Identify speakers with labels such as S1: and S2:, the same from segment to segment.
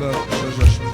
S1: بە شەژەشن.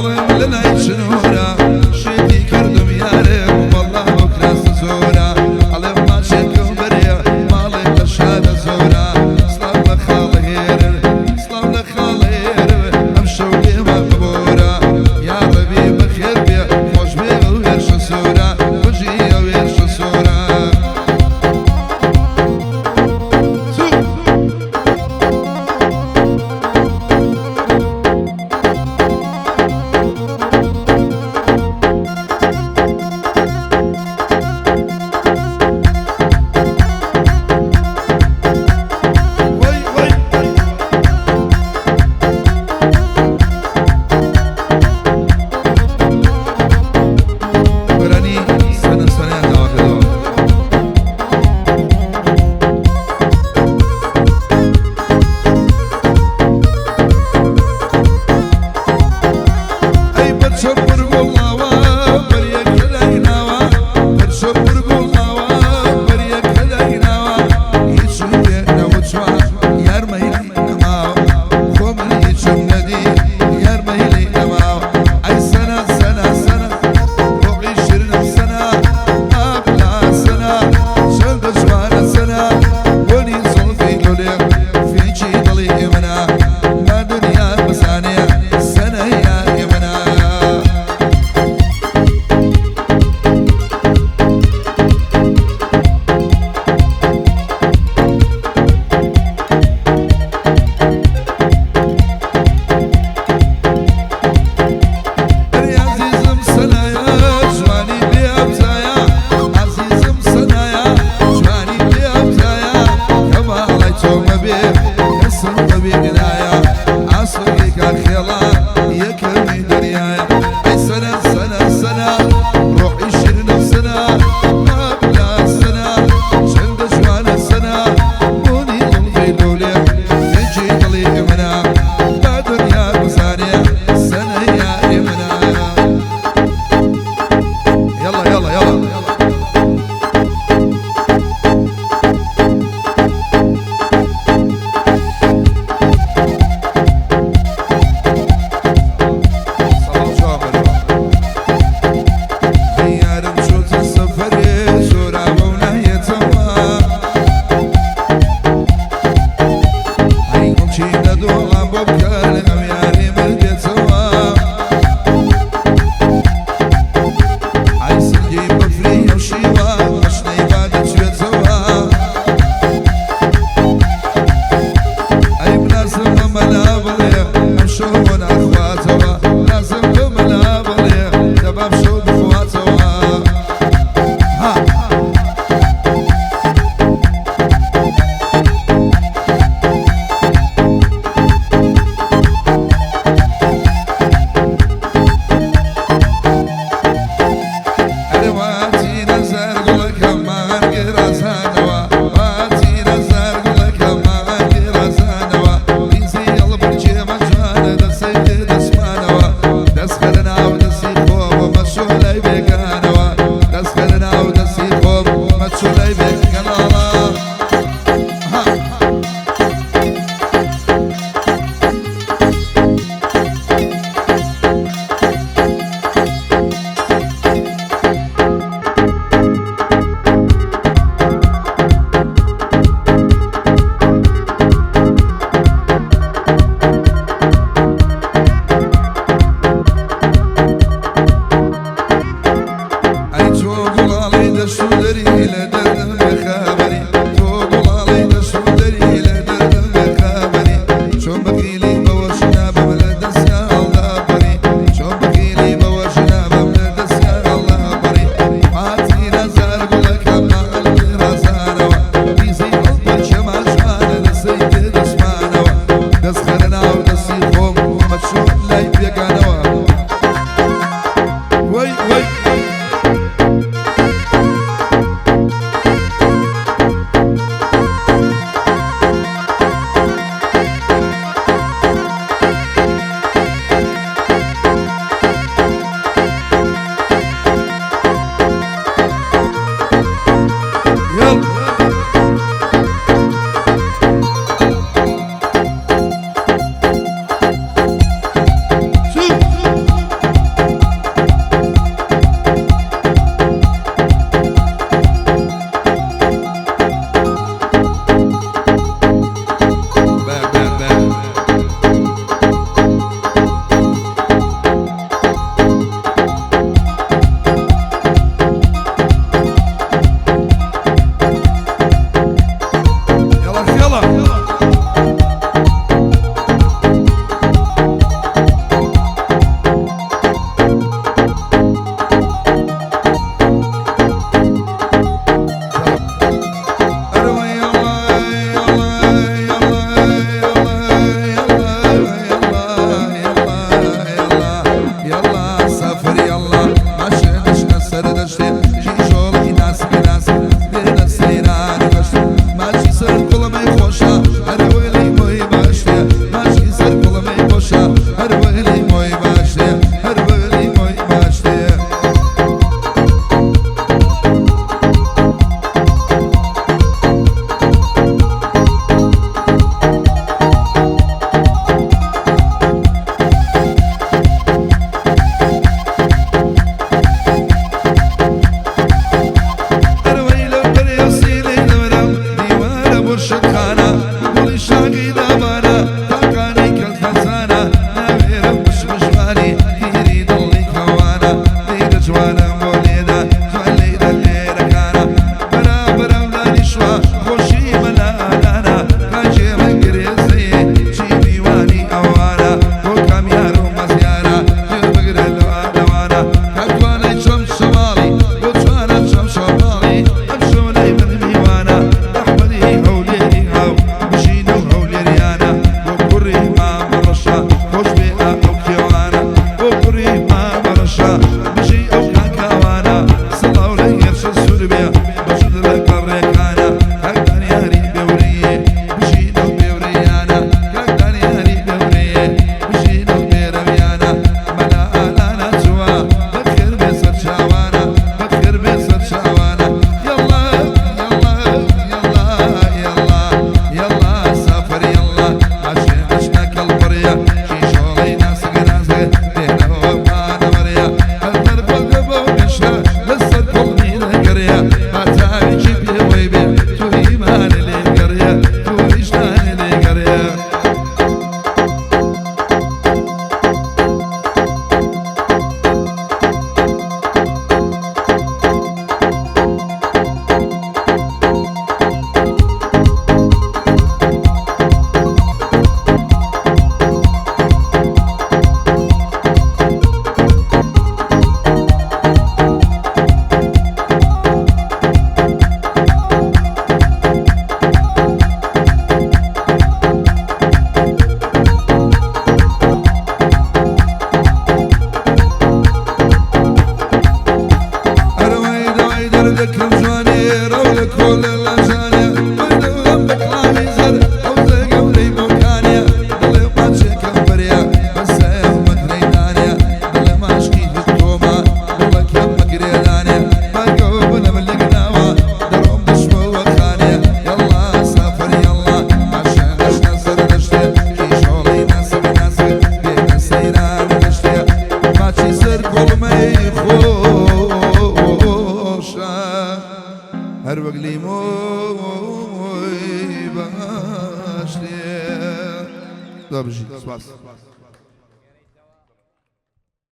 S1: ماڵم لە لای چنورە، شێتی کردم یارم وەڵا بەو کراسە زۆرە. ئەڵێم ماچێکم بەرێ ماڵێک لە شارە زۆرە. سڵاو لە خاڵە هێرن، سڵاو لە خاڵە هێرن، ئەمشەو لێمان ببۆرە. یاڕەبی بەخێر بێ، خۆش بێ ئەو هێرشە سۆرە، بژی ئەو هێرشە سۆرە. یەڵا سەفەر یەڵا ماشێ دەچنە سەر دەشتێ کیژۆڵی ناسک ناسک دێنە سەیران و گەشتێ ماچی سەر کوڵمەی خۆشە هەر وەلی مۆی باشتێ ماچی سەر کوڵمەی خۆشە هەر وەلی مۆی باشتێ هەر وەلی مۆی باشتێ. ئەروەی لەو پەرێ سیلەی لەمرم دیوارە بۆ شەتخانە گوڵی شاقی دابانە تاقانەی کەس نەزانە ناوێرم بشمشوانی تیری دڵی کەوانە لێرە جوانم بۆ لێدا جوان لێدە لێرەکانە بەرابەرم دانیشوە خۆشی مەلانانە کاکێ من گرێزەیێ چی میوانی ئەوانە بۆ کامیار و مەزیارە گوێ بگرە لەوانە کاکوانەی چەم شەماڵی بۆ جوانە چەم شەماڵی ئەم شەونەی من میوانە ئەحمەدی هەولێری هاو بژینە و هەولێریانە بۆ کوڕی مامە ڕەشە خۆش بێ ئا ئەو کێوانە بۆ کوڕی مامە ڕەشە بژی ئەو کاکاوانە سڵاو لە هێرشە سوور بێ بەجود لە گەڕێکانە کاک دانیاری بێورەیێ بژینە و بێورەیانە کاک دانیاری بێورەیێ بژینە و بێرەویانە مەلا ئالانە چووە بەخێر بێ سەرچاوانە بەخێر بێ سەرچاوانە یەڵا یەڵا یەڵا یەڵا یەڵا سەفەر یەڵا ماشێ دەچنە کەڵپڕیە کیژۆڵەی ناسک ناسک دێنەوە پانەوەرەیە هەر خۆگە بۆ گەشتە لەسەر کوڵمی دەگەڕیە هاتاوێکی پێوەی بێ تو ئیمانە لێ گەڕیە تو ویژدانە لێ گەڕیە. ئەرەوەی دەوای دەردەکەم جوانێ ڕەو لە کۆلە لاجانێ بەردەوام بە کڵاوی زەر حەوزە گەورەی بۆکانێ دڵێ ماچێکم بەرێ بەسە مەترەی دانێ دڵێ ماشقی تۆمە دڵەکەم بەگرێدانێ بەگەو بنەم لێک ناوە دەڕۆم دەچمەوە خانێ یەڵا سەفەر یەڵا ماشێ دەچنە سەر دەشتێ کیژۆڵەی ناسک ناسک دێنە سەیران و گەشتێ ماچی سەر کوڵمەی خۆشە هەر وەک لیمۆی باشتێ. زۆر بژی سپاس.